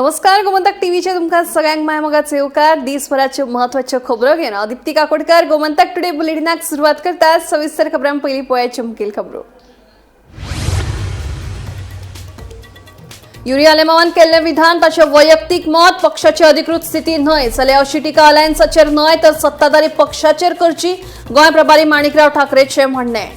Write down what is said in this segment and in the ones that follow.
नमस्कार, गोमंतक टीव्हीचे तुमकां सगळ्यांक माय मोगाचे येवकार. दिसभराच्यो महत्वाच्यो खबरो घेवन हांव दीप्ती काकोडकर गोमंतक टुडे बुलेटिनाक सुरवात करता. सविस्तर खबरां पयलीं पळयाच्यो मुखेल खबरो. युरी आलेमावान केल्लें विधान ताचें वैयक्तीक मत, पक्षाची अधिकृत स्थिती न्हय जाल्यार अशी टिका अलायन्साचेर न्हय तर सत्ताधारी पक्षाचेर करची, गोंय प्रभारी माणिकराव ठाकरेचें म्हणणें.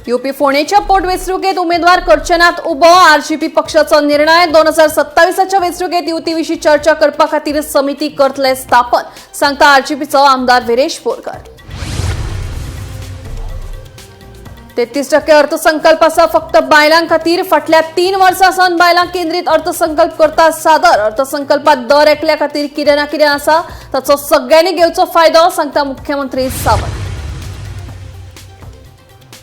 युपी फोंडेच्या पोटवेंचणुकेत उमेदवार करचे नात उबो, आरजीपी पक्षाचो निर्णय. 2027च्या वेंचणुकेत युतीविशीं चर्चा करपा खातीर समिती करतले स्थापन, सांगता आरजीपीचो आमदार विरेश बोरकर. 33% अर्थसंकल्प आसा फक्त बायलां खातीर. फाटल्या 3 वर्सां सावन बायलां केंद्रीत अर्थसंकल्प करता सादर. अर्थसंकल्पात दर एकल्या खातीर कितें ना कितें आसा, ताचो सगळ्यांनी घेवचो फायदो, सांगता मुख्यमंत्री सावंत.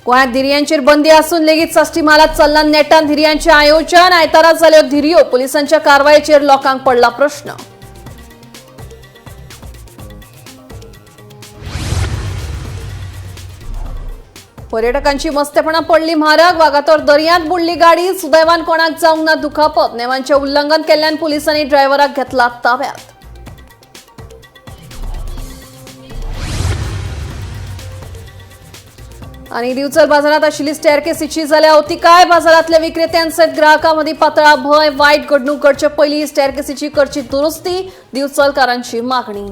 गोंयांत धिरयांचेर बंदी आसून लेगीत साश्टी म्हालांत चल्लां नेटान धिरयांचें आयोजन. आयतारा जाल्यो धिरयो, पुलिसांच्या कारवायेचेर लोकांक पडला प्रश्न. पर्यटकांची मस्तेपणा पडली म्हारग. वागातोर दर्यांत बुडली गाडी, सुदैवान कोणाक जावंक ना दुखापत. नेमांचें उल्लंघन केल्ल्यान पुलिसांनी ड्रायव्हराक घेतला ताब्यात. आणि दिवचल बाजारात आशिल्ली स्टेअरकेसीची जाल्या अवतिकाय. बाजारातल्या विक्रेत्यांसयत ग्राहकांमदीं पातळा भंय. वायट घडणूक घडचे पयलीं स्टेअरकेसीची करची दुरुस्ती, दिवचलकारांची मागणी.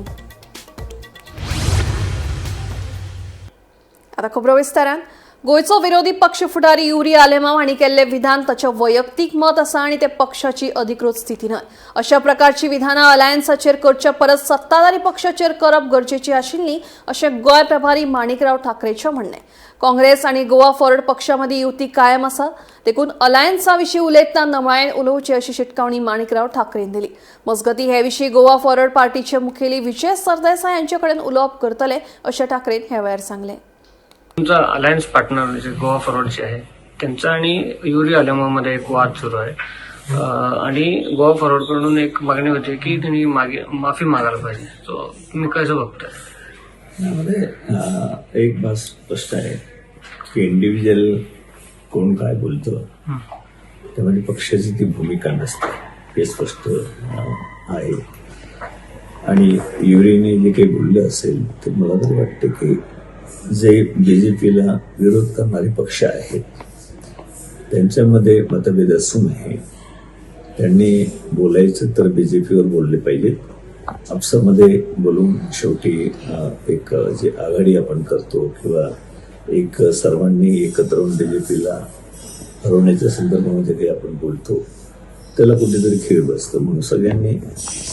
आता खबरो विस्तारान. गोंयचो विरोधी पक्ष फुडारी युरी आलेमाव हांणी केल्लें विधान ताचें वैयक्तीक मत आसा आनी ते पक्षाची अधिकृत स्थिती न्हय. अशा प्रकारची विधानां अलायन्साचेर करचे परस सत्ताधारी पक्षाचेर करप गरजेची आशिल्ली, अशें गोंय प्रभारी माणिकराव ठाकरेचें म्हणणें. काँग्रेस आनी गोवा फॉरवर्ड पक्षामदीं युती कायम आसा, देखून अलायन्सा विशीं उलयतना नमळायेन उलोवचें, अशी शिटकावणी माणिकराव ठाकरेन दिली. मजगतीं, हे विशीं गोवा फॉरवर्ड पार्टीचे मुखेली विजय सरदेसाय हांचे कडेन उलोवप करतले, अशें ठाकरेन ह्या वेळार सांगलें. तुमचा अलायन्स पार्टनर जे गोवा फॉरवर्डचे आहे त्यांचा आणि युरी आलेमावमध्ये एक वाद सुरू आहे आणि गोवा फॉरवर्ड कडून एक मागणी होती की त्यांनी मागे माफी मागायला पाहिजे. सो तुम्ही कसं बघताय? यामध्ये एक बात स्पष्ट आहे की इंडिव्हिज्युअल कोण काय बोलतं त्यामध्ये पक्षाची ती भूमिका नसते, हे स्पष्ट आहे. आणि युरीने जे काही बोललं असेल तर मला तरी वाटतं की जे बीजेपीला विरोध करणारे पक्ष आहेत त्यांच्यामध्ये मतभेद असू नये. त्यांनी बोलायचं तर बीजेपीवर बोलले पाहिजेत. आपसामध्ये बोलून शेवटी एक जे आघाडी आपण करतो किंवा एक सर्वांनी एकत्र येऊन बीजेपीला हरवण्याच्या संदर्भामध्ये काही आपण बोलतो त्याला कुठेतरी खीळ बसतं. म्हणून सगळ्यांनी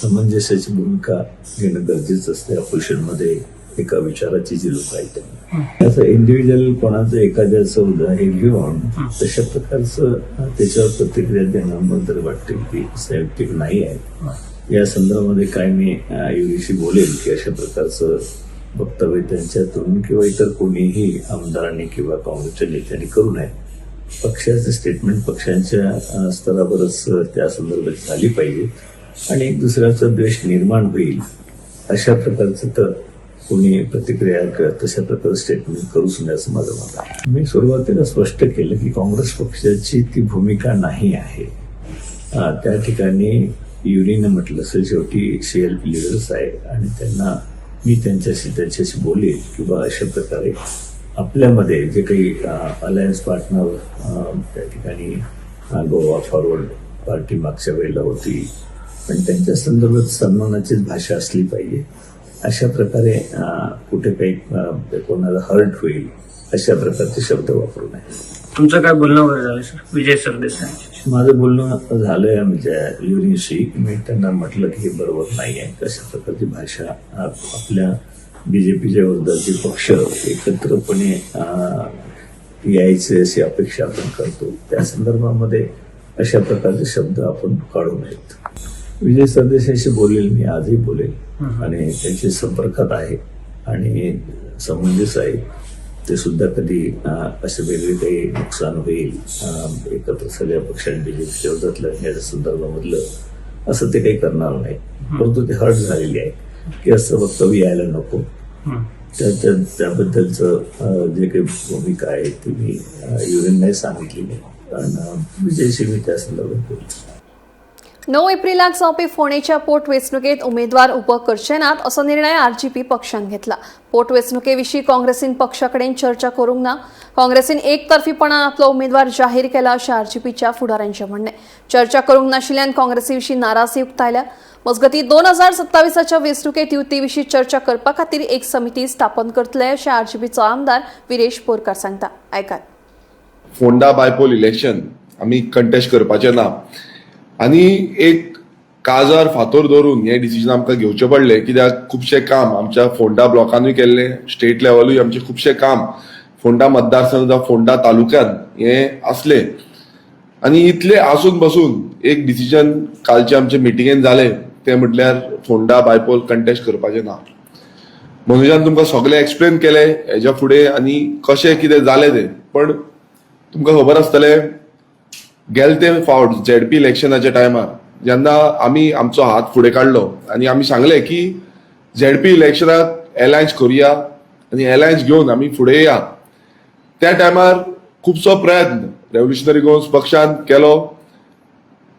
समंजस्याची भूमिका घेणं गरजेचं असतं. अपोजिशनमध्ये एका विचाराची जी लोक आहेत त्यांनी असं इंडिव्हिज्युअल कोणाचं एखाद्याचं उदाहरण घेऊन तशा प्रकारचं त्याच्यावर प्रतिक्रिया देणं मला तरी वाटते की संयुक्तिक नाही आहे. या संदर्भामध्ये काय मी युरीशी बोलेल की अशा प्रकारचं वक्तव्य त्यांच्यातून किंवा इतर कोणीही आमदारांनी किंवा काँग्रेसच्या नेत्यांनी करू नये. पक्षाचं स्टेटमेंट पक्षांच्या स्तरावरच त्या संदर्भात झाली पाहिजे आणि एक दुसऱ्याचा द्वेष निर्माण होईल अशा प्रकारचं तर कोणी प्रतिक्रिया तशा प्रकारचं स्टेटमेंट करूच नये, असं माझं मत आहे. मी सुरुवातीला स्पष्ट केलं की काँग्रेस पक्षाची ती भूमिका नाही आहे. त्या ठिकाणी युरीनं म्हटलं असेल, शेवटी सीएलपी लिडर्स आहे आणि त्यांना मी त्यांच्याशी बोलेल किंवा अशा प्रकारे आपल्यामध्ये जे काही अलायन्स पार्टनर त्या ठिकाणी गोवा फॉरवर्ड पार्टी मागच्या वेळेला होती, पण त्यांच्या संदर्भात सन्मानाचीच भाषा असली पाहिजे. अशा प्रकारे कुठे काही कोणाला हर्ट होईल अशा प्रकारचे शब्द वापरू नये. तुमचं काय बोलणं वगैरे झालं सर विजय सरदेसाई? माझं बोलणं झालंय आमच्या युरीशी. मी त्यांना म्हटलं की हे बरोबर नाही आहे. कशा प्रकारची भाषा आपल्या बीजेपीच्या विरोधाचे पक्ष एकत्रपणे यायचे अशी अपेक्षा आपण करतो, त्या संदर्भामध्ये अशा प्रकारचे शब्द आपण काढू नयेत. विजय सरदेसाईशी बोलेल, मी आजही बोलेल आणि त्यांच्या संपर्कात आहे आणि समंजस आहे. ते सुद्धा कधी असे वेगळे काही नुकसान होईल एकत्र सगळ्या पक्षांनी बीजेपीच्या विरोधात लढण्याच्या संदर्भामधलं असं ते काही करणार नाही. परंतु ते हर्ट झालेली आहे की असं वक्तव्य यायला नको. त्याबद्दलचं जे काही भूमिका आहे ती मी युरींनाही सांगितलेली आहे. कारण विजय सिंह त्या संदर्भात बोलतो. 9 एप्रिलाक जावपी फोंडेच्या पोटवेंचणुकेत उमेदवार उबो करचे नात असो निर्णय आरजीपी पक्षान घेतला. पोटवेंचणुकेविशीं काँग्रेसीन पक्षा कडेन चर्चा करूंक ना. काँग्रेसीन एकतर्फीपणान आपलो उमेदवार जाहीर केला अशें आरजीपीच्या फुडाऱ्यांचें म्हणणें. चर्चा करूंक नाशिल्ल्यान काँग्रेसी विशीं नाराजी उक्तायल्या. मजगतीं 2027च्या वेंचणुकेत युती विशीं चर्चा करपा खातीर एक समिती स्थापन करतले अशें आरजीपीचो आमदार विरेश बोरकार सांगता. आयकात. फोंडा बायपोल इलेक्शन आमी कंटेस्ट करपाचें ना आनी एक काजार फातोर धरून हें डिसिजन आमकां घेवचें पडलें, कित्याक खुबशें काम आमच्या फोंडा ब्लॉकानूय केल्लें, स्टेट लेवलूय आमचें खुबशें काम फोंडा मतदारसंघ जावं फोंडा तालुक्यान हें आसलें. आनी इतलें आसून बसून एक डिसिजन कालचे आमचे मिटिंगेन जालें, तें म्हटल्यार फोंडा बायपोल कंटेस्ट करपाचें ना. मनोजान तुमकां सगळें एक्सप्लेन केलें हेज्या फुडें आनी कशें कितें जालें तें. पण तुमकां खबर आसतलें, गेले ते फावट झेडपी इलेक्शनाच्या टायमार जेन्ना आमी आमचो हात फुडें काडलो आनी आमी सांगलें की झेडपी इलेक्शनाक एलायन्स करुया आनी एलायन्स घेवन आमी फुडें या, त्या टायमार खुबसो प्रयत्न रेव्होल्युशनरी गोवन्स पक्षान केलो.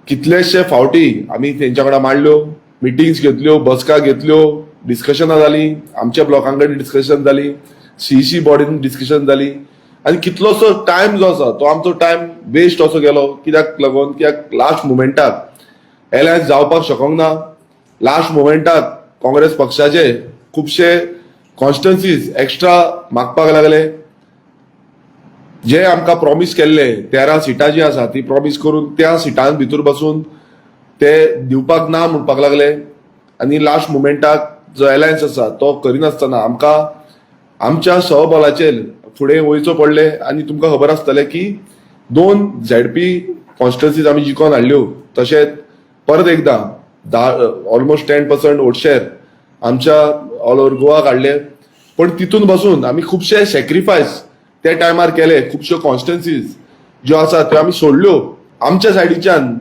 कितलेशे फावटी आमी तेंच्या वांगडा मांडल्यो, मिटिंग्स घेतल्यो, बसका घेतल्यो, डिस्कशनां जालीं, आमच्या ब्लॉकां कडेन डिस्कशन जाली, सीईसी बॉडीन डिस्कशन जाली आनी कितलोसो टायम जो आसा तो आमचो टायम वेस्ट असो गेलो. कित्याक लागून? कित्याक लास्ट मुमेंटाक एलायन्स जावपाक शकोंक ना. लास्ट मुमेंटाक काँग्रेस पक्षाचे खुबशे कॉन्स्टिट्युन्सीज एक्स्ट्रा मागपाक लागले. जे आमकां प्रॉमीस केल्ले 13 सिटां जी आसा ती प्रॉमीस करून त्या सिटां भितर बसून ते दिवपाक ना म्हणपाक लागले. आनी लास्ट मुमेंटाक जो एलायन्स आसा तो करिनासतना आमकां आमच्या स्वबलाचेर फुडें वयचो पडलें. आनी तुमकां खबर आसतलें की 2 झेडपी कॉन्स्टिट्युन्सीज आमी जिखोन हाडल्यो. तशेंच परत एकदां ऑलमोस्ट 10% वोट शेर आमच्या ऑल ओवर गोवा काडले. पण तितून बसून आमी खुबशे सॅक्रिफायस त्या टायमार केले. खुबश्यो कॉन्स्टिट्युन्सीज ज्यो आसा त्यो आमी सोडल्यो. आमच्या सायडीच्यान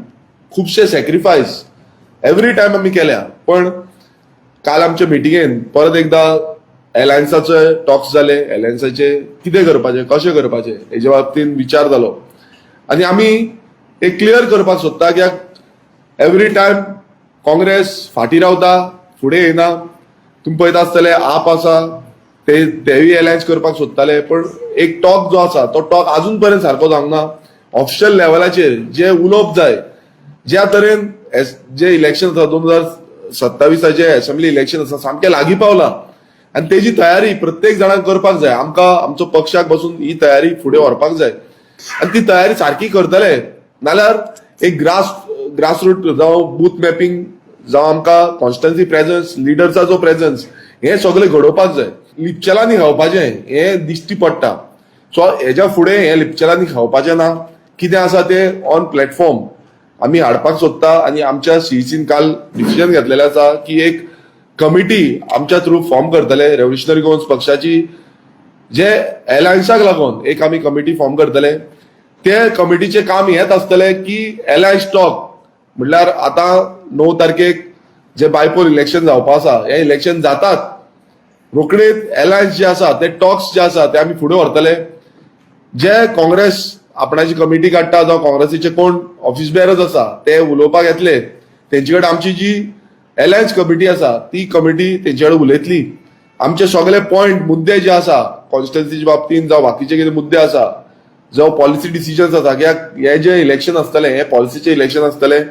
खुबशे सॅक्रिफायस एवरी टायम आमी केल्या. पण काल आमच्या मिटिंगेन परत एकदां एलायन्साचे टॉक्स जाले. एलायन्साचे कितें करपाचें, कशें करपाचें हेजे बाबतीन विचार जालो आनी आमी एक क्लियर करपाक सोदता की एवरी टायम काँग्रेस फाटीं रावता, फुडें येना. तुमी पळयता आसतले, आप आसा ते तेवूय एलायन्स करपाक सोदताले, पण एक टॉक जो आसा तो टॉक अजून पर्यंत सारको जावंक ना. ऑफिशियल लेवलाचेर जे उलोवप जाय, ज्या तरेन जे इलेक्शन आसा, 2027आचे असेंब्ली इलेक्शन आसा, सामकें लागीं पावलां आनी तेजी तयारी प्रत्येक जाणांक करपाक जाय. आमकां आमचो पक्षाक बसून ही तयारी फुडें व्हरपाक जाय आनी ती तयारी सारकी करतले नाल्यार एक ग्रासरूट जावं बूथ मॅपिंग जावं आमकां कॉन्स्टिट्युन्सी प्रेझन्स, लिडर्साचो प्रेझन्स, हें सगळें घडोवपाक जाय. लिपचेलांनी खावपाचें हें दिश्टी पडटा. सो हेज्या फुडें हें लिपचेलांनी खावपाचें ना. कितें आसा तें ऑन प्लॅटफॉर्म आमी हाडपाक सोदता. आनी आमच्या सीईसीन काल डिसिजन घेतलेलें आसा की एक कमिटी आमच्या थ्रू फॉर्म करतले. रेव्होल्युशनरी गोवन्स पक्षाची जे एलायन्साक लागून एक आमी कमिटी फॉर्म करतले. ते कमिटीचें काम हेंच आसतलें की एलायन्स टॉक म्हणल्यार आतां 9 तारखेक जे बायपोल इलेक्शन जावपा आसा, हे इलेक्शन जातात रोखडेच एलायन्स जे आसा ते टॉक्स जे आसा ते आमी फुडें व्हरतले. जे काँग्रेस आपणाची कमिटी काडटा जावं काँग्रेसीचे कोण ऑफिस बेरर्स आसा ते उलोवपाक येतले, तेंचे कडेन आमची जी एलायन्स कमिटी आसा ती कमिटी तेंचे कडेन उलयतली. आमचे सगळे पॉयंट, मुद्दे जे आसा कॉन्स्टिट्युन्सीच्या बाबतीन जावं बाकीचे कितें मुद्दे आसा जावं पॉलिसी डिसिजन्स आसा, कित्याक हे जे इलेक्शन आसतलें हे पॉलिसीचे इलेक्शन आसतलें.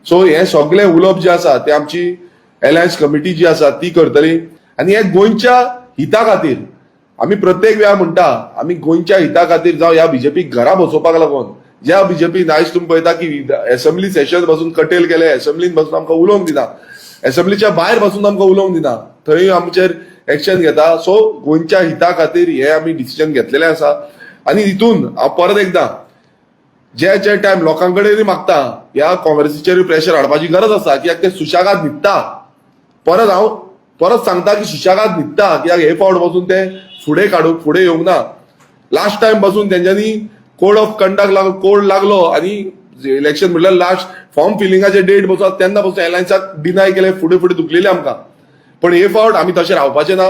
सो हे सगळे उलोवप जे आसा ते आमची एलायन्स कमिटी जी आसा ती करतली. आनी हे गोंयच्या हिता खातीर आमी प्रत्येक वेळा म्हणटा, आमी गोंयच्या हिता खातीर जावं ह्या बीजेपीक घरा बसोवपाक लागून, ज्या बीजेपी आयज तुमी पळयता की एसेंब्ली सेशन बसून कटेल केले, एसेंब्लीन बसून आमकां उलोवंक दिना, एसेंब्लीच्या भायर बसून आमकां उलोवंक दिना, थंय आमचेर एक्शन घेता. सो गोंयच्या हिता खातीर हे आमी डिसिजन घेतलेले आसा. आनी हितून हांव परत एकदां जे जे टायम लोकां कडेन मागता, ह्या काँग्रेसीचेरूय प्रेशर हाडपाची गरज आसा, कित्याक ते सुशेगाद न्हिदता. परत हांव परत सांगता की सुशेगाद न्हिदता, कित्याक हे फावट बसून ते फुडें काडूंक फुडें येवंक ना. लास्ट टायम बसून तेंच्यांनी कोड ऑफ कंडक्ट लागलो, कोड लागलो आनी इलेक्शन म्हटल्यार लास्ट फॉर्म फिलिंगाचे डेट बसून तेन्ना बसून एलायन्साक डिनाय केले, फुडें फुडें धुकलेले आमकां. पण हे फावट आमी तशें रावपाचे ना.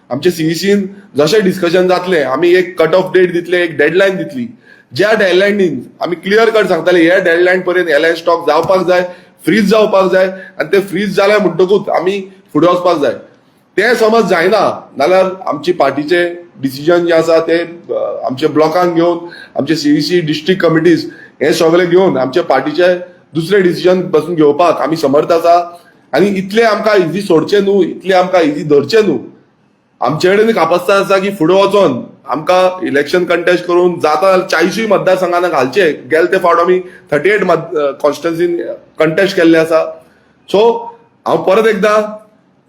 आमचे सीईसीन जशें डिस्कशन जातलें, आमी एक कट ऑफ डेट दितले, एक डेडलायन दितली. ज्या डेडलायनीन आमी क्लियर कट सांगताले, ह्या डेडलायन पर्यंत एलायन्स स्टॉक जावपाक जाय, फ्रीज जावपाक जाय आनी ते फ्रीज जाले म्हणटकूच आमी फुडें वचपाक जाय. ते समज जायना जाल्यार आमची पार्टीचे डिसिजन जे आसा ते आमचे ब्लॉकांक घेवन, आमचे सीईसी, डिस्ट्रिक्ट कमिटीज हे सगळे घेवन आमच्या पार्टीचे दुसरे डिसिजन बसून घेवपाक आमी समर्थ आसा. आनी इतले आमकां इजी सोडचे न्हू, इतले आमकां इजी धरचे न्हू. आमचे कडेन कापस्ताद आसा की फुडें वचोन आमकां इलेक्शन कंटेस्ट करून जाता जाल्यार 40ूय मतदारसंघांना घालचे. गेले ते फावट आमी 38 कॉन्स्टिट्युन्सीन कंटेस्ट केल्ले आसा. सो हांव परत एकदां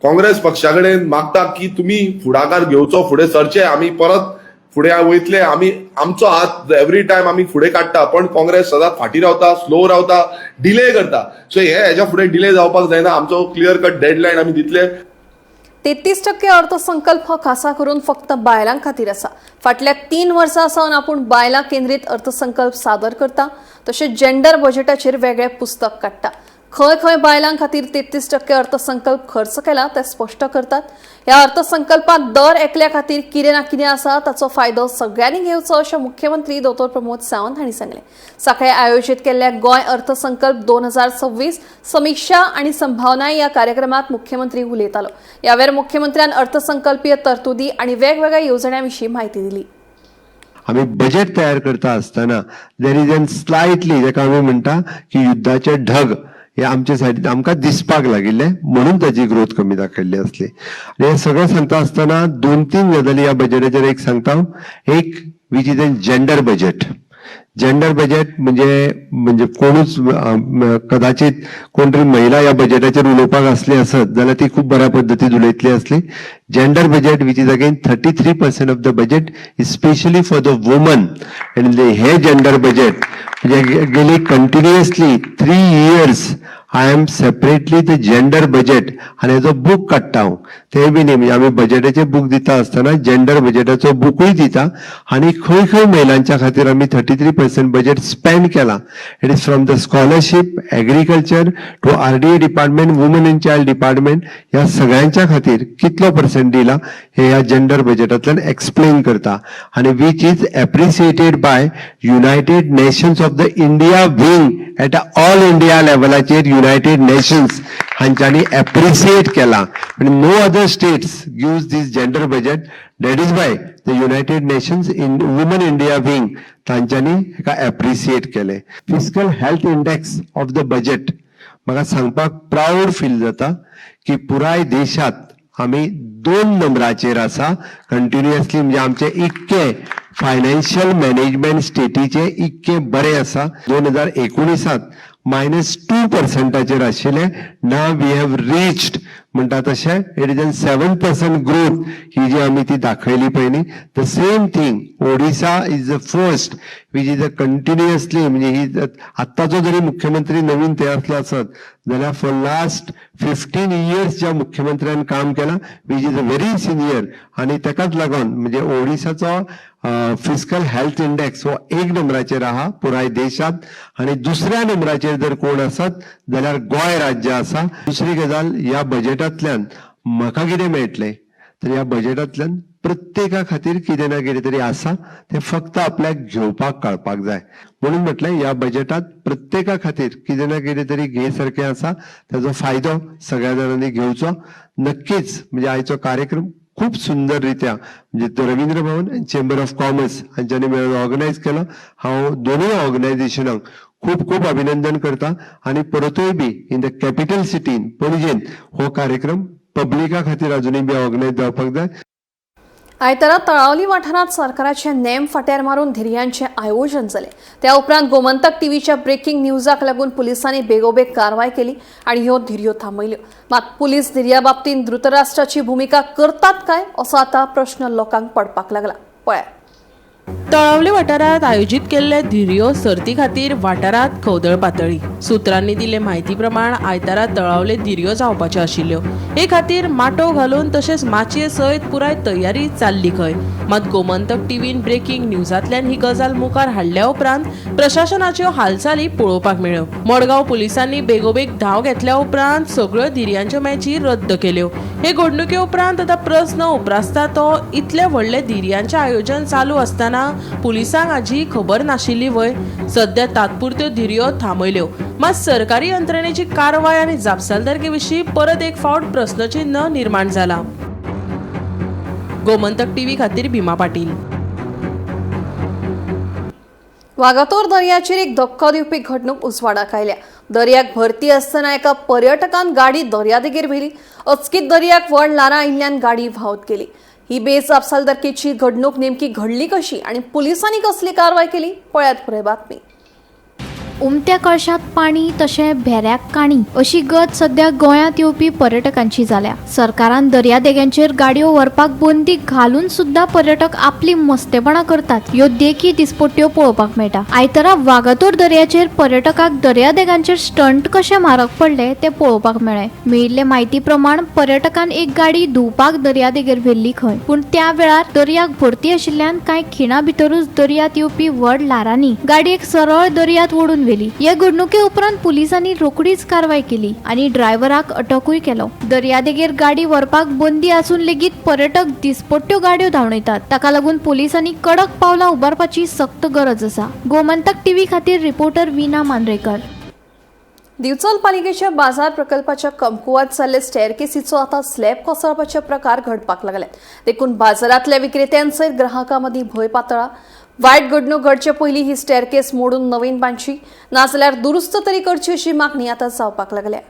काँग्रेस पक्षा कडेन मागता की तुमी फुडाकार घेवचो, फुडें सरचे. आमी परत फुडें वयतले. आमी आमचो हात एवरी टायम आमी फुडें काडटा, पण काँग्रेस सदांच फाटीं रावता, स्लो रावता, डिले करता. सो हे हेच्या फुडें डिले जावपाक जायना. आमचो क्लियर कट डेडलायन आमी दितले. 33% अर्थसंकल्प हो खासा करून फक्त बायलां खातीर आसा. फाटल्या 3 वर्सां सावन आपूण बायलां केंद्रीत अर्थसंकल्प सादर करता, तशेंच जेंडर बजेटाचेर वेगळें पुस्तक काडटा. खंय खंय बायलां खातीर 33% अर्थसंकल्प खर्च केला ते स्पश्ट करतात. ह्या अर्थसंकल्पात दर एकल्या खातीर कितें ना कितें आसा, ताचो फायदो सगळ्यांनी घेवचो अशें मुख्यमंत्री दोतोर प्रमोद सावंत हांणी सांगलें. सकाळी आयोजीत केल्ल्या गोंय अर्थसंकल्प 2026 समिक्षा आणि संभावना ह्या कार्यक्रमात मुख्यमंत्री उलयतालो. यावेळार मुख्यमंत्र्यान अर्थसंकल्पीय तरतुदी आणि वेगवेगळ्या येवजण्यां विशीं म्हायती दिली. आमी बजेट तयार करता आसतना there is an slightly, जाका आमी म्हणटा की युद्धाचे ढग हे आमच्या सायडीन आमकां दिसपाक लागिल्ले, म्हणून ताची ग्रोथ कमी दाखयल्ली आसली. आनी हें सगळें सांगता आसतना दोन तीन गजाली ह्या बजेटाचेर एक सांगता हांव. एक, which is an gender budget. Gender budget म्हणजे म्हणजे कोणूच कदाचित कोण तरी महिला ह्या बजेटाचेर उलोवपाक आसली आसत जाल्यार ती खूब बऱ्या पद्दतीन उलयतली आसली. Gender budget, which is again 33% of the budget, specially for the woman. आनी हे जेंडर बजेट म्हणजे गेली continuously 3 years I am separately the gender budget आनी हेजो बूक काडटा हांव. ते बी न्ही, म्हणजे आमी बजेटाचे बूक दिता आसतना जेंडर बजेटाचो बुकूय दिता. आनी खंय खंय महिलांच्या खातीर आमी 33% budget spend केला, it is from the scholarship, agriculture to RDA department, women and child department, ह्या सगळ्यांच्या खातीर कितलो पर्सेंट दिला हे ह्या जेंडर बजेटांतल्यान एक्सप्लेन करता. आनी which is appreciated by United Nations of the India wing at all India लेवलाचेर United nations हांच्यांनी एप्रिसिएट केला. आनी no other states gives this gender budget. That is by the United Nations in women India wing तांच्यांनी हेका appreciate केले. Fiscal health index of the budget, म्हाका सांगपाक proud feel जाता की पुराय देशात आमी दोन नंबराचेर आसा कंटिन्युअसली. म्हणजे आमचे इतके फायनान्शियल मॅनेजमेंट स्टेटीचे इतके बरे आसा. 2019त -2 पर्संटाचेर आशिल्ले. नाव we have reached म्हणटा तशें it is an 7% growth ही जी आमी ती दाखयली पयलीं. The same thing, Odisha is the first which is a continuously, म्हणजे ही आत्ताचो जरी मुख्यमंत्री नवीन ते असलो आसत जाल्यार फॉर लास्ट 15 इयर्स ज्या मुख्यमंत्र्यान काम केलां, which is a very senior. आनी ताकाच लागून म्हणजे ओडिसाचो फिस्कल हेल्थ इंडेक्स हो एक नंबराचेर आहा पुराय देशात. आनी दुसऱ्या नंबराचेर जर कोण आसत जाल्यार गोंय राज्य आसा. दुसरी गजाल, ह्या बजेटांतल्यान म्हाका कितें मेळटलें, तर ह्या बजेटांतल्यान प्रत्येका खातीर कितें ना कितें तरी आसा, तें फक्त आपल्याक घेवपाक कळपाक जाय. म्हणून म्हटलें, ह्या बजेटात प्रत्येका खातीर कितें ना कितें तरी घे सारकें आसा. ताजो फायदो सगळ्या जाणांनी घेवचो नक्कीच. म्हणजे आयचो कार्यक्रम खूब सुंदर रित्या म्हणजे रवींद्र भवन आनी चेंबर ऑफ कॉमर्स हांच्यांनी मेळून ऑर्गनायज केलो. हांव दोनूय ऑर्गनायझेशनांक खूब खूब अभिनंदन करता. आनी परतूय बी इन the capital सिटीन पणजेन हो कार्यक्रम पब्लिका खातीर अजुनूय बी ऑर्गनायज जावपाक जाय. आयतारा तळावली वाठारांत सरकाराचे नेम फाट्यार मारून धिरयांचें आयोजन जालें. त्या उपरांत गोमंतक टीव्हीच्या ब्रेकिंग न्यूजाक लागून पुलिसांनी बेगोबेग कारवाय केली आणि ह्यो धिरयो थांबयल्यो. मात पुलीस धिरया बाबतींत धृतराष्ट्राची भुमिका करतात काय, असो आता प्रश्न लोकांक पडपाक लागला. पळयात. तळावले वाठारांत आयोजीत केल्ले धिरयो सर्ती खातीर वाठारांत खवदळ पातळ्ळी. सुत्रांनी दिल्ले म्हायती प्रमाण आयतारा तळावले धिरयो जावपाच्यो आशिल्ल्यो. हे खातीर माटोव घालून तशेंच माचये सयत पुराय तयारी चालली खंय. मात गोमंतक टीव्हीन ब्रेकिंग न्यूजांतल्यान ही गजाल मुखार हाडल्या उपरांत प्रशासनाच्यो हालचाली पळोवपाक मेळ्ळ्यो. मडगांव पुलिसांनी बेगोबेग धांव घेतल्या उपरांत सगळ्यो धिरयांच्यो मॅची रद्द केल्यो. हे घडणुके उपरांत आतां प्रस्न उप्रासता तो इतले व्हडले धिरयांचें आयोजन चालू आसतना पुलिसांक हाजी खबर नाशिल्ली व्हय? सद्या तात्पुरत्यो धिरयो थांबयल्यो, मात सरकारी यंत्रणेची कारवाय आनी जापसालदारके विशीं परत एक फावट प्रस्नचिन्ह निर्माण जाला. गोमंतक टीव्ही खातीर भीमा पाटील. वागातोर दर्याचेर एक धक्को दिवपी घडणूक उजवाडाक आयल्या. दर्याक भरती आसतना एका पर्यटकान गाडी दर्यादेगेर व्हेली. अचकीत दर्याक व्हड ल्हारां आयिल्ल्यान गाडी व्हांवत गेली. ही बेजापसालदारकेची घडणूक नेमकी घडली कशी आनी पुलिसांनी कसली कारवाय केली, पळयात पुराय बातमी. उमत्या कळशांत पाणी तशें भेऱ्याक काणी अशी गत सध्या गोंयांत येवपी पर्यटकांची जाल्या. सरकारान दर्यादेगांचेर गाडयो व्हरपाक बंदी घालून सुद्दां पर्यटक आपली मस्तेपणां करतात. ह्यो देखी दिसपट्ट्यो पळोवपाक मेळटा. आयतारा वागातोर दर्याचेर पर्यटकाक दर्यादेगांचेर स्टंट कशें म्हारग पडले तें पळोवपाक मेळ्ळें. मेळिल्ले म्हायती प्रमाण पर्यटकान एक गाडी धुवपाक दर्यादेगेर व्हेल्ली खंय, पूण त्या वेळार दर्याक भरती आशिल्ल्यान कांय खिणा भितरूच दर्यांत येवपी व्हड ल्हारांनी गाडयेक सरळ दर्यांत ओडून व्हेली. हे घडणुके उपरांत पुलिसांनी रोखडीच कारवाय केली आनी ड्रायव्हराक अटकूय केलो. दर्यादेगेर गाडी व्हरपाक बंदी आसून लेगीत पर्यटक दिसपट्ट्यो गाडयो धांवडयतात. ताका लागून पुलिसांनी कडक पावलां उबारपाची सक्त गरज आसा. गोमंतक टीव्ही खातीर रिपोर्टर वीना मांद्रेकर. दिवचल पालिकेच्या बाजार प्रकल्पाच्या कमकुवत जाल्ले स्टेअरकेसीचो आतां स्लॅब कोसळपाचे प्रकार घडपाक लागले. देखून बाजारांतल्या विक्रेत्यांसयत ग्राहकां मदीं भंय पातळा. वायट घडणूक घडचे पयलीं ही स्टेअरकेस मोडून नवीन बांदची, नाजाल्यार दुरुस्त तरी करची अशी मागणी आतां जावपाक लागल्या.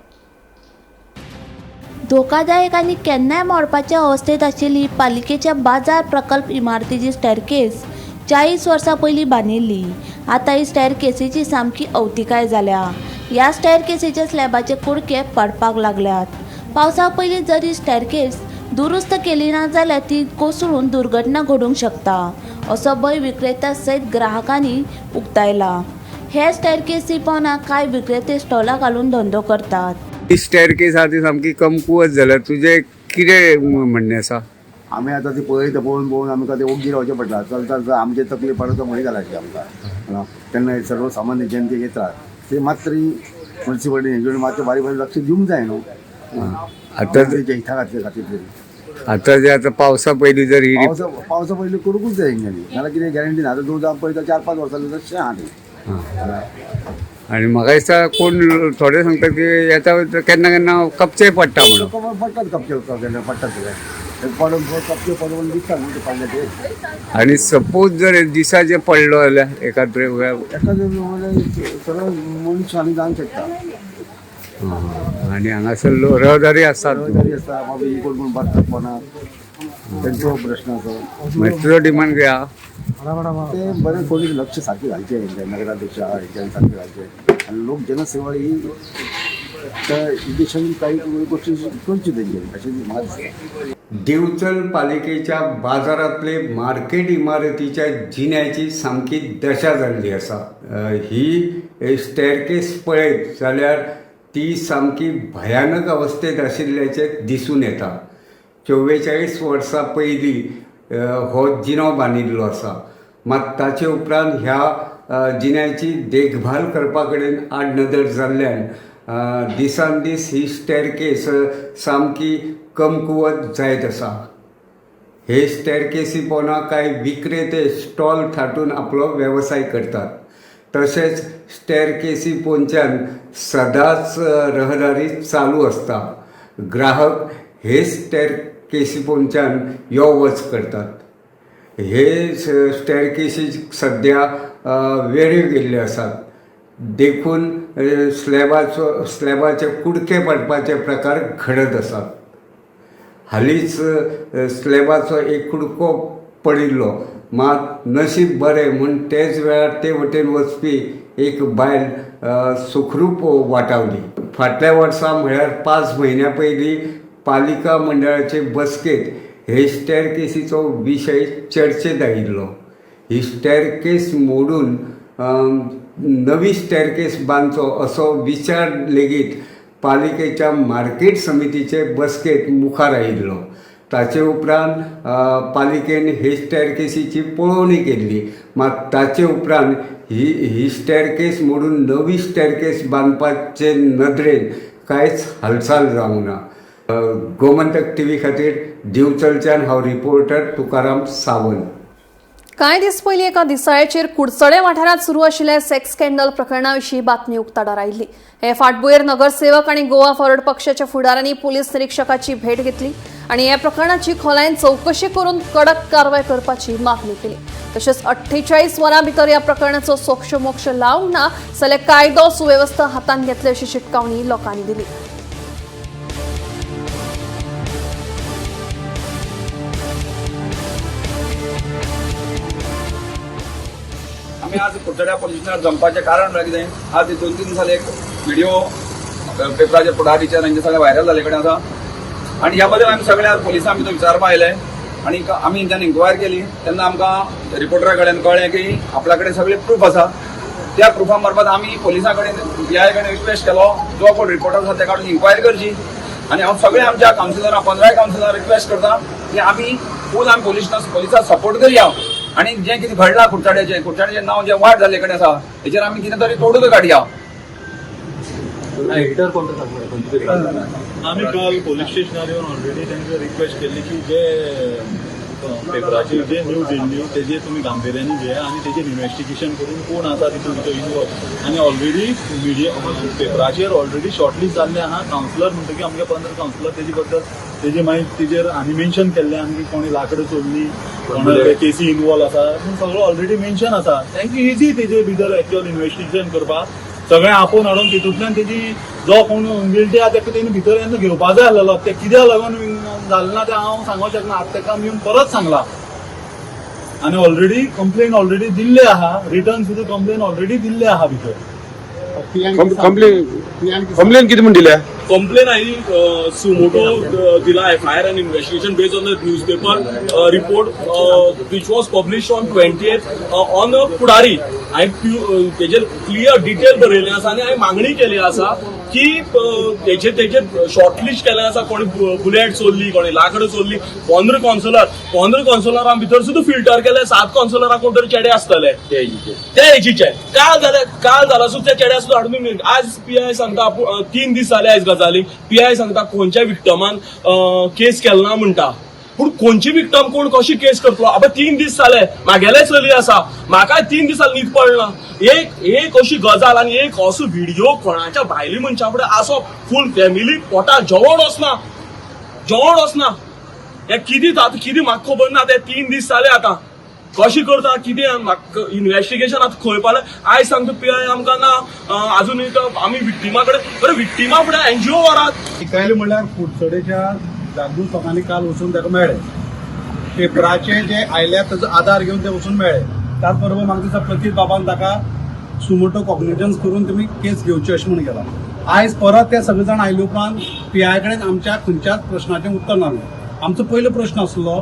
धोकादायक आनी केन्नाय मोडपाचे अवस्थेंत आशिल्ली पालिकेच्या बाजार प्रकल्प इमारतीची स्टॅरकेस 40 वर्सां पयलीं बांदिल्ली. आतां ही स्टॅरकेसीची सामकी अवतिकाय जाल्या. ह्या स्टॅरकेसीच्या स्लॅबाचे कुडके पडपाक लागल्यात. पावसा पयलीं जर ही स्टॅरकेस दुरुस्त केली ना जाल्यार ती कोसळून दुर्घटना घडूंक शकता असो भंय विक्रेत्या सयत ग्राहकांनी उक्तायला. हे स्टॅरकेसी पोंदा कांय विक्रेते स्टॉलां घालून धंदो करतात. ही स्टॅरकेस आहा ती सामकी कमकुवत जाल्या. तुजें कितें म्हणणें आसा? आमी आतां ती पळयता, पळोवन पळोवन आमकां ते ओग्गी रावचें पडटा. चलता चलता आमचे तकली पडता म्हणून जाला आमकां. तेन्ना सर्वसामान्य जनतेक येतात ते मात तरी मुन्सिपालिटी हेंचे कडेन मातशें बारीक बारीक लक्ष दिवंक जाय न्हू आतां तेच्या हिता खातीर तरी. आतां जे आतां पावसा पयलीं जर ही पावसा पयलीं करूंकूच जाय हेंच्यांनी, नाल्यार कितें गॅरंटी ना. आतां 2 पळयता 4-5 वर्सां तशें आहा तें. आनी म्हाका दिसता कोण थोडे सांगता की येता केन्ना केन्ना कपचे पडटा म्हणून. पडटात कपचे, केन्ना पडटात ते पडून कपचे पडून दिसता न्हू ते पडले ते. आनी सपोज जर दिसा जे पडलो जाल्यार एकाद्रे एकाद्रे सरळ मनीस आनी जावंक शकता. आनी हांगासर रहदारी आसतात, रहदारी आसता, बाबा कोण कोण बसतात कोणाक तेंचो प्रश्न आसा. मागीर तुजो डिमांड कितें आहा? ते बरें कोणी लक्ष सारकें घालचें हेंच्या नगराध्यक्ष आहा हेंच्यानी सारकें घालचें आनी लोक जनसेवा ही त्या उद्देशान काही गोष्टी करच्यो तेंच्यांनी अशें म्हाका दिसता. दिवचल पालिकेच्या बाजारांतले मार्केट इमारतीच्या जिन्याची सामकी दशा जाल्ली आसा. ही स्टॅरकेस पळयत जाल्यार ती सामकी भयानक अवस्थेंत आशिल्ल्याचें दिसून येता. 44 वर्सां पयलीं हो जिनो बांदिल्लो आसा, मात ताचे उपरांत ह्या जिन्याची देखभाल करपा कडेन आडनदर जाल्ल्यान दिसान दीस ही स्टॅरकेस सामकी कमकुवत जायत आसा. हे स्टॅरकेसी पोंदा कांय विक्रेते स्टॉल थाटून आपलो वेवसाय करतात. तशेंच स्टॅरकेसी पोंच्यान सदांच रहदारी चालू आसता. ग्राहक हे स्टॅरकेसी पोंच्यान यो वच करतात. हे स्टॅरकेसी सद्या वेळ्यो गेल्ल्यो आसात, देखून स्लॅबाचे कुडके पडपाचे प्रकार घडत आसात. हालींच स्लॅबाचो एक कुडको पडिल्लो, मात नशीब बरें म्हूण तेच वेळार ते वटेन वचपी एक बायल सुखरूप वाटावली. फाटल्या वर्सा म्हळ्यार 5 म्हयन्या पयलीं पालिका मंडळाचे बसकेंत हे स्टॅरकेसीचो विशय चर्चेत आयिल्लो. ही स्टॅरकेस मोडून नवी स्टॅरकेस बांदचो असो विचार लेगीत पालिकेच्या मार्केट समितीचे बसकेत मुखार आयिल्लो. ताचे उपरांत पालिकेन हे स्टॅरकेसीची पळोवणी केल्ली, मात ताचे उपरांत ही ही स्टॅरकेस मोडून नवी स्टॅरकेस बांदपाचे नदरेन कांयच हालचाल जावंक ना. गोमंतक टी व्ही खातीर दिवचलच्यान हांव रिपोर्टर तुकाराम सावंत. कांय दीस पयलीं एका दिसाळ्याचेर कुडचडें वाठारांत सुरू आशिल्ल्या सेक्स स्कॅन्डल प्रकरणा विशीं बातमी उक्ताडार आयिल्ली. हे फाटभुंयेर नगरसेवक आनी गोवा फॉरवर्ड पक्षाच्या फुडारांनी पुलीस निरिक्षकाची भेट घेतली आनी ह्या प्रकरणाची खोलायेन चवकशी करून कडक कारवाय करपाची मागणी केली. तशेंच 48 वरां भितर ह्या प्रकरणाचो सोक्षमोक्ष लावंक ना जाल्यार कायदो सुवेवस्था हातांत घेतले अशी शिटकावणी लोकांनी दिली. आमी आज कुडचड्या पोलीस स्टेशनार जमपाचें कारण म्हळ्यार कितें, आज 2-3 दिसांनी एक व्हिडिओ पेपराचेर फुडारीचेर हांचे सगळें व्हायरल जाल्ले कडेन आसा आनी ह्या बद्दल आमी सगळ्या पोलिसां भितर विचारपा आयले आनी आमी तेंच्यान इन्क्वायर केली तेन्ना आमकां रिपोर्टरा कडेन कळ्ळें की आपल्या कडेन सगळे प्रूफ आसा. त्या प्रुफा मार्फत आमी पोलिसां कडेन पी I कडेन रिक्वेस्ट केलो जो कोण रिपोर्टर आसा तेका कडेन इन्क्वायरी करची आनी हांव सगळ्या आमच्या कावन्सिलरां 15 कावन्सिलरां रिक्वेस्ट करता की आमी फूल आमी पोलिसांक सपोर्ट करया आनी जें कितें घडलां कुडचड्याचें कुडचड्याचें नांव जें वाट जाल्ले कडेन आसा हेचेर आमी कितें तरी तोडून काडया. आमी काल पोलीस स्टेशनार येवन ऑलरेडी तांकां रिक्वेस्ट केल्ली की जे पेपराचेर जे न्यूज येयल्ली तेजेर तुमी गांभिर्यानी घेया आनी तेजेर इन्वेस्टिगेशन करून कोण आसा तितून भितर इनवॉल्व आनी ऑलरेडी मिडिया पेपराचेर ऑलरेडी शॉर्टलिस्ट जाल्ले आहा कावन्सिलर म्हणटकीर आमगे 15 कावन्सिलर तेजे बद्दल तेजे मागीर तेजेर आनी मेन्शन केल्लें आहा की कोणी लाकडां चोरली, कोणा केसी इनवॉल्व आसा, सगळो ऑलरेडी मेन्शन आसा. तांकां इजी तेजे भितर एक्च्युअल इन्वेस्टिगेशन करपाक सगळें आपोवन हाडून तितूंतल्यान तेजी जो कोण गिल्टी आहा तेका तेणी भितर येवन घेवपा जाय आसलेलो. ते कित्याक लागून जालें ना तें हांव सांगूंक शकना. आतां तेका आमी येवन परत सांगला आनी ऑलरेडी कंप्लेन ऑलरेडी दिल्ले आहा, रिटर्न सुद्दां कंप्लेन ऑलरेडी दिल्ले आहा भितर. कंप्लेन कितें म्हूण दिल्या? कंप्लेन आयली सुमोटो दिला FIR and investigation based on the newspaper report which was publish on 20th on Pudari. हांवें तेजेर क्लियर डिटेल बरयलें आसा आनी हांवें मागणी केली आसा की तेजेर शॉर्टलिस्ट केलें आसा, कोणी बुलेट चोरली, कोणी लाकडां चोरली. 15 कावन्सिलर 15 कावन्सिलरां भितर सुद्दां फिल्टर केले. 7 कावन्सिलरां कोण तरी चेडे आसतले ते एजीचे. काल जाला सुद्दां त्या चेड्या सुद्दां हाडून आज पी I सांगता 3 दीस जाले आयज गजालीक. पी I सांगता खंयच्या विक्टमान केस केला ना म्हणटा, पूण खंयची विक्टम कोण कशी केस करतलो? आबा 3 दीस जाले, म्हागेले चली आसा, म्हाका 3 दिसांनी न्हीद पडना. एक अशी गजाल आनी एक असो व्हिडिओ कोणाच्या भायली मनशा फुडें असो फूल फॅमिली पोटाक जेवण वचना, जेवण वचना. हें कितें आतां कितें म्हाका खबर ना. ते 3 दीस जाले आतां कशी करता कितें म्हाका इन्वेस्टिगेशन आतां खंय पावलें आयज सांगता पी I आमकां ना. आजून आमी विक्टिमा कडेन बरें विक्टिमा फुडें एनजीओ व्हरात. पयलें म्हणल्यार कुडचडेच्या जागृत लोकांनी काल वचून ताका मेळ्ळे, पेपराचे जे आयल्या ताचो आदार घेवन ते वचून मेळ्ळे. त्याच बरोबर म्हाका दिसता प्रतीत बाबान ताका सुमोटो कॉग्निजन्स करून तुमी केस घेवची अशें म्हूण केला. आयज परत ते सगळे जाण आयले उपरांत पी I कडेन आमच्या खंयच्याच प्रश्नाचें उत्तर नासलें. आमचो पयलो प्रश्न आसलो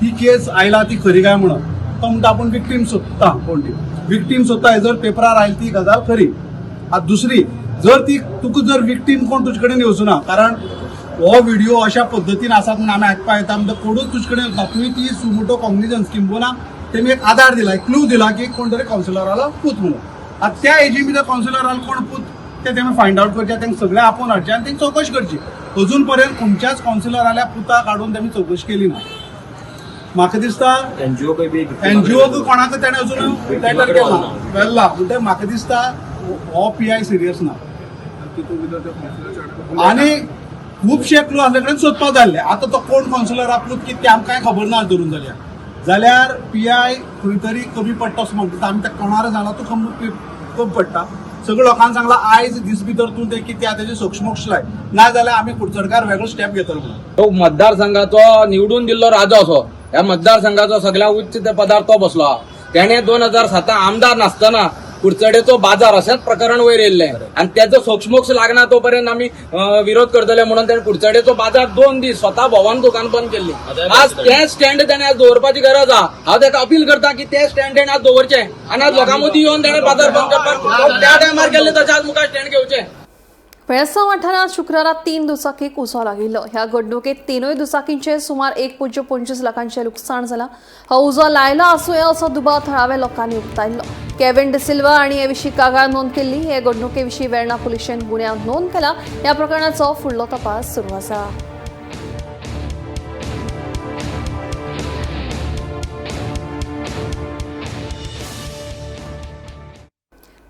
ती केस आयला ती खरी काय म्हणून. तो म्हणटा आपूण विक्टीम सोदता, कोण ती विक्टीम सोदता, जर पेपरार आयली ती गजाल खरी. आतां दुसरी जर ती तुका जर विक्टीम कोण तुजे कडेन येवचो ना, कारण हो व्हिडिओ अशा पद्दतीन आसात म्हणून आमी आयकपाक येता, म्हणटा कोणूच तुजे कडेन वचना. तुवें ती सुमोटो कॉग्निजन्स किंबहुना तेमी एक आदार दिला, एक क्लू दिला की कोण तरी कावन्सिलरालो पूत म्हणून. आतां त्या एजी भितर कावन्सिलरालो कोण पूत ते तेमी फायंड आवट करचे, तांकां सगळें आपोवन हाडचें आनी तेंची चवकशी करची. अजून पर्यंत खंयच्याच कावन्सिलराल्या पुताक हाडून तेमी चवकशी केली ना. म्हाका दिसता एनजीओ कोणाक तेणें अजून लेटर केला व्हेल्ला, म्हणटकीर म्हाका दिसता हो पी I serious ना आनी खुबशे क्लू आसले कडेन सोदपाक जाल्ले. आतां तो कोण कावन्सिलर पूत कितें तें आमकां कांय खबर ना. धरून जाल्यार पी I खंय तरी कमी पडटा असो म्हाका दिसता. आमी त्या कोणाक सांगला तूं कमी पडटा, सगळ्या लोकांक सांगला आयज दीस भितर तूं तें कितें आहा तेजें सोक्षमोक्ष लाय, ना जाल्यार आमी कुडचडकार वेगळो स्टेप घेतलो म्हणून. तो मतदारसंघाचो निवडून दिल्लो राजो असो ह्या मतदारसंघाचो सगळ्या उच्च पदार तो बसलो. तेणे 2007 आमदार नासतना कुडचडेचो बाजार अशेंच प्रकरण वयर येयल्लें आनी तेजो सोक्षमोक्ष लागना तो पर्यंत आमी विरोध करतले म्हणून तेणें कुडचडेचो बाजार 2 दीस स्वता भोवन दुकान बंद केल्ली. आज तें स्टँड तेणें आज दवरपाची गरज आहा. हांव तेका अपील करता की तें स्टँड तेणें आज दवरचें आनी आज लोकां मदीं येवन तेणें बाजार बंद करपाक त्या टायमार केल्लें तशें आज मुखार स्टँड घेवचें. वेळसांव वाठारांत शुक्रारा 3 दुचाकीक उजो लागिल्लो. ह्या घडणुकेत 3 दुचाकींचे सुमार 1.25 लाखांचें लुकसाण जालां. हो उजो लायला आसूं येता असो दुबाव थळाव्या लोकांनी उक्तायल्लो. केविन डिसिल्वा हांणी हे विशीं कागाळ नोंद केल्ली. हे घडणुके विशीं वेर्णा पुलिशेन गुन्यांव नोंद केला. ह्या प्रकरणाचो फुडलो तपास सुरू आसा.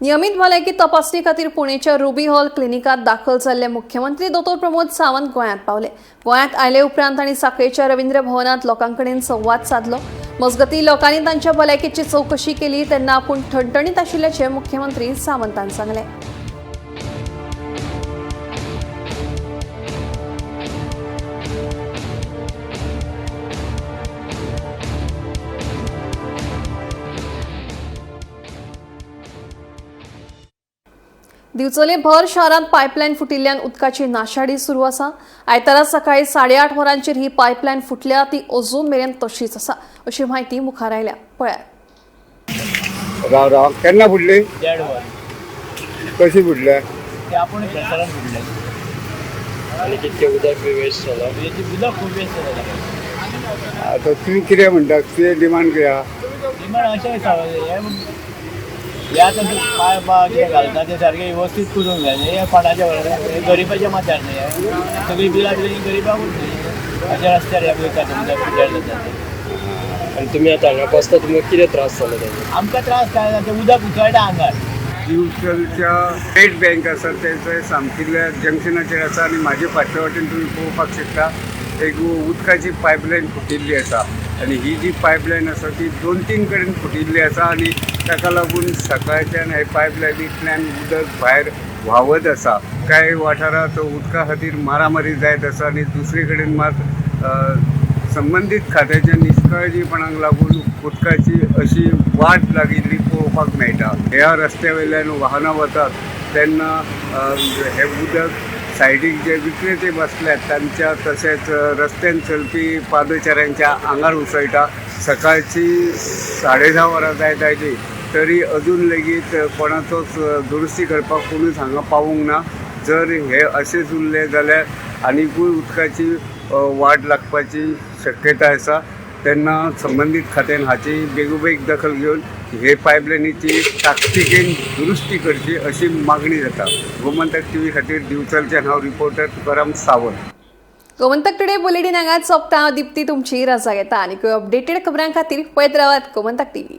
नियमित भलायकी तपासणी खातीर पुणेच्या रुबी हॉल क्लिनिकात दाखल जाल्ले मुख्यमंत्री दोतोर प्रमोद सावंत गोंयांत पावले. गोंयांत आयले उपरांत तांणी साखळेच्या रवींद्र भवनात लोकांकडेन संवाद सादलो. मजगतीं लोकांनी तांच्या भलायकेची चवकशी केली तेन्ना आपूण ठणठणीत आशिल्ल्याचें मुख्यमंत्री सावंतान सांगलें. दिवचले भर शारांत पायपलायन फुटिल्ल्यान उदकाची नाशाडी सुरू आसा. आयतारा सकाळी 8:30 वरांचेर ही पायपलायन फुटल्या, ती अजून मेरेन तशीच आसा अशी म्हायती मुखार आयल्या. पळयात. राव राव, केन्ना फुटली? 1.5 वर. कशी फुटल्या? ते आपूण प्रेशरान फुटले. आनी कितके उदक वेस्ट जाला, उदक खूब वेस्ट जाला. आतां तुमी कितें म्हणटा? तुवें डिमांड कितें आहा? डिमांड अशें आसा, हे आतां पायप कितें घालता ते सारकें वेवस्थीत करूंक जाय. हे कोणाच्या बरोबर गरिबाच्या माथ्यार न्ही, सगळीं बिलां बिलां गरिबाकूच न्ही. अशें रस्त्यार हे वयता तुमच्या पिड्ड्यार जाता ते. आनी तुमी आतां हांगा बसता, तुमकां कितें त्रास जालो ताजो? आमकां त्रास काय ना, तें उदक उसळटा आंगार. दिवचलच्या स्टेट बँक आसा तेंचे सामकिल्ल्या जंक्शनाचेर आसा आनी म्हाजे फाटल्या वाटेन तुमी पळोवपाक शकता एक उदकाची पायपलायन फुटिल्ली आसा आनी ही जी पायपलायन आसा ती 2-3 कडेन फुटिल्ली आसा आनी ताका लागून सकाळच्यान हे पायपलायनींतल्यान उदक भायर व्हांवत आसा. कांय वाठारांत उदका खातीर मारामारी जायत आसा आनी दुसरे कडेन मात संबंदीत खात्याच्या निश्काळजीपणाक लागून उदकाची अशी वाट लागिल्ली पळोवपाक मेळटा. ह्या रस्त्या वयल्यान वाहनां वतात तेन्ना हें उदक सायडीक जे विक्रेते बसल्यात तांच्या तशेंच रस्त्यान चलपी पादचाऱ्यांच्या आंगार उसळटा. सकाळची 10:30 वरां जायत आयली तरी अजून लेगीत कोणाचोच दुरुस्ती करपाक कोणूच हांगा पावूंक ना. जर हे अशेंच उरलें जाल्यार आनिकूय उदकाची वाट लागपाची शक्यताय आसा. तेन्ना संबंदीत खात्यान हाची बेगोबेग दखल घेवन हे पायपलायनीची ताकतिकेन दुरुस्ती करची अशी मागणी जाता. गोमंतक टीव्ही खातीर दिवचलच्यान हांव reporter Tukaram Sawant. Gomantak today bulletin हांगाच सोंपता. दीप्ती तुमची रजा घेता आनी अपडेटेड खबरां खातीर पळयत रावात गोमंतक टीव्ही.